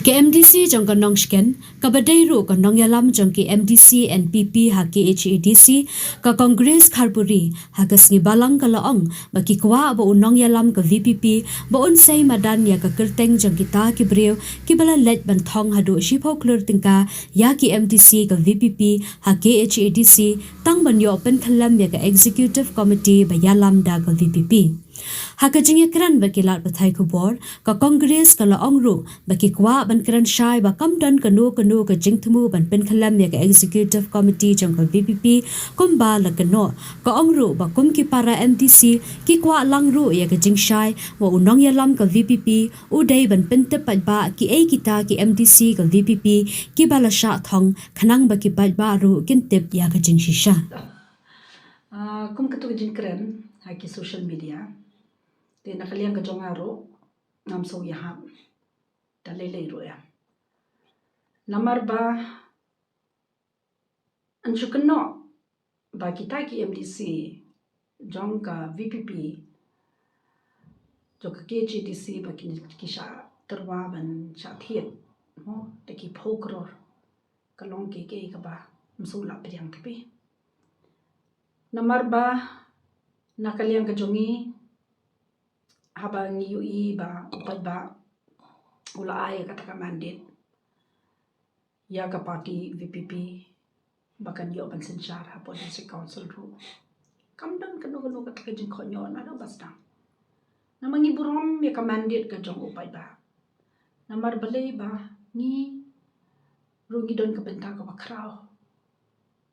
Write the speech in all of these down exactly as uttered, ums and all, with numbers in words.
Ka MDC jong ka Nongshken, kaba dei ruh ka nongïalam jong ki MDC NPP ha KHADC, ka Congress Kharpuri, ha ka sngi Balang ka la ong ba ki kwah ba u nongïalam ka VPP ba un sei madan ïa ka kyrteng jong kita ki briew kiba la leit ban thong haduh shiphew klur tyngka ïa ki MDC ka VPP ha KHADC, tang ban ïoh pynkhyllem ïa ka Executive Committee ba ïalam da ka VPP. Ha ka jingïakren bad ki lad pathai khubor, ka Congress ka la ong ruh ba ki kwah ban kren shai ba kam don kano kano ka jingthmu ban pynkhyllem ïa ka Executive Committee jong ka VPP kumba la kynnoh. Ka ong ruh ba kum ki para MDC, ki kwah lang ruh ïa ka jingshai ba u nongïalam ka VPP u dei ban pyntip paidbah kiei kita ki MDC ka VPP kiba la shah thong, khnang ba ki paidbah ruh kin tip ïa ka jingshisha. Ah, kum katto ka jingkren ha ki social media, te na ka liang ka jong nga ruh ngam sngew ïahap da lei lei ruh ïa. Namar ba yn shu kynnoh ba kita ki MDC jong ka VPP, jong ka KHADC ba ki, ki shah tyrwa ban shah thied, mo, da ki phew klur. Ka long kiei kiei kaba ym sngew lah pdiang te phi. Namar ba na ka liang ka jong ngi, haba ngi ïohi ba u paidbah u la ai kata ka mandate ïa ka party VPP ba kan ïoh ban synshar hapoh District Council ruh, kam don kano kano kata ka jingkohnguh naduh ba sdang. Namar ngi burom ïa ka mandate ka jong u paidbah. Namar balei ba ngi ruh ngi don ka bynta kaba khraw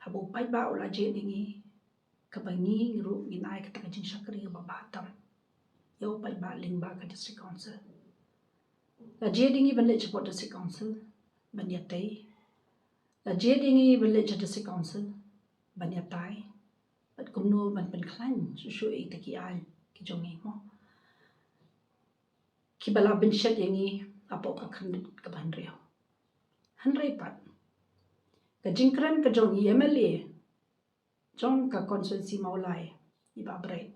haba u paidbah u la jied ïa ngi, kaba ngi ruh ngin ai kata ka jingshakri kaba bha tam ïa u paidbah lyngba ka District Council. La jied ïa ngi ban leit shapoh District Council ban ïatei. La jied ïa ngi ban leit sha District Council ban ïatai bad kumno ban pynkhlaiñ shuh shuh ïa kita ki aiñ ki jong ngi, mo, kiba la bynshet ïa ngi hapoh ka khyrnit kaba hynriew. Hynrei pat ka jingkren ka jong i MLA jong ka constituency Mawlai, i Bah Bright,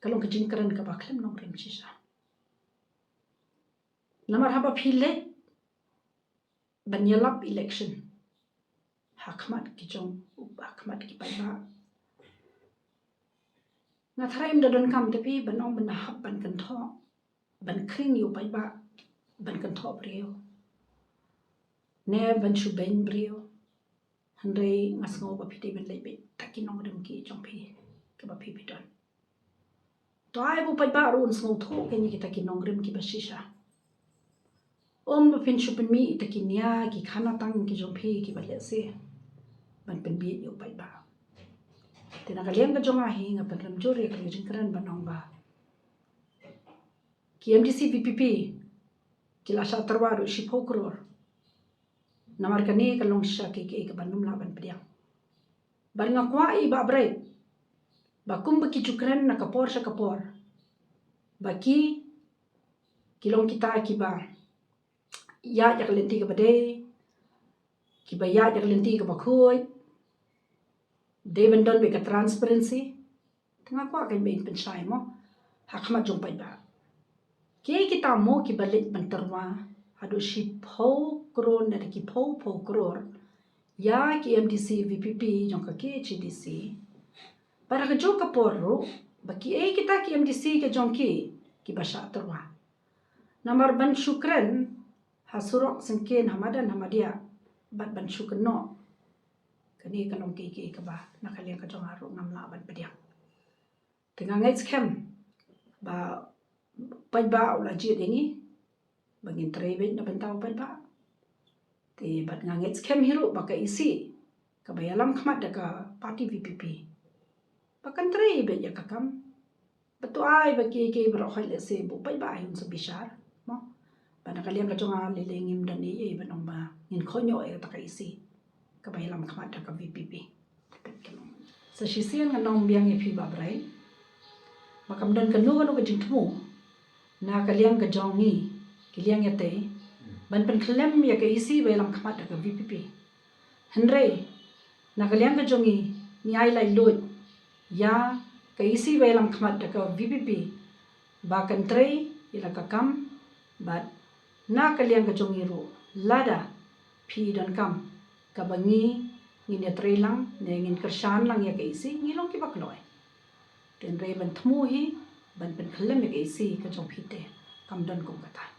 ka long ka jingkren kaba khlem nongrim shisha. Namar haba phi leit ban ïalap election ha khmat ki jong, ha khmat ki paidbah, nga tharai ym da donkam te phi ban ong ban hap ban kynthoh, ban khring ïa u paidbah, ban kynthoh briew ne ban shu beiñ briew. Hynrei nga sngew ba phi dei ban leit beit da ki nongrim ki jong phi kaba phi phi don. To ai ba u paidbah ruh un sngewthuh kein ïa kita ki nongrim kiba shisha. Ym ba phin shu pynmih ïa kita ki nia ki khana tang ki jong phi kiba lehse ban pynbieit ïa u paidbah. Te na ka liang ka jong nga hi, nga pynrem jur ïa ka jingkren ban ong ba ki MDC VPP ki la shah tyrwa ruh shiphew klur. Namar kane ka long shisha kiei kiei kaba nym lah ban pdiang. Bad nga kwah i Bah Bright ba kumba ki ju kren na ka por sha ka por, ba ki, ki long kita kiba ïaid ïa ka lynti kaba dei, kiba ïaid ïa ka lynti kaba khuid, dei ban don beit ka transparency. Te nga kwah kein ba in pynshai mo ha khmat jong paidbah. Kiei kita mo kiba leit ban tyrwa haduh shiphew klur ne da ki phew phew klur ïa ki MDC VPP jong ka KHADC. Bad ha kajuh ka por ruh ba kiei kita ki MDC ka jong ki, kiba shah tyrwa. Namar ban shu kren ha surok syngkien, ha madan ha madiah, bad ban shu kynnoh, kane ka long kiei kiei kaba na ka liang ka jong nga ruh ngam lah ban pdiang. Te nga ngeit skhem ba paidbah u la jied ïa ngi ba ngin trei beit na bynta u paidbah. Te bad nga ngeit skhem hi ruh ba ka EC kaba ïalam khmat da ka party VPP ba kan trei beit ïa ka kam. Ba to ai ba kiei kiei baroh khoit lehse ba u paidbah hi un sa bishar, mo. Bad na ka liang ka jong nga lei lei ngim don ei ei ban ong ba ngin kohnguh ïa kata ka EC kaba ïalam khmat da ka VPP. Sa shisien ngan ong biang ïa phi Bah Bright ba kam don kano kano ka jingthmu na ka liang ka jong ngi ki liang ïatei ban pynkhyllem ïa ka EC ba ïalam khmat da ka VPP. Hynrei na ka liang ka jong ngi, ngi ai laitluid ïa ka EC ba ïalam khmat da ka VPP ba kan trei ïa la ka kam bad Na ka liang ka jong ngi ruh, lada phi donkam kaba ngi ngin ïatreilang ne ngin kyrshan lang ïa ka EC, ngi long kiba kloi. Hynrei ban thmu hi ban pynkhyllem ïa ka EC ka jong phi te, kam don kum kata.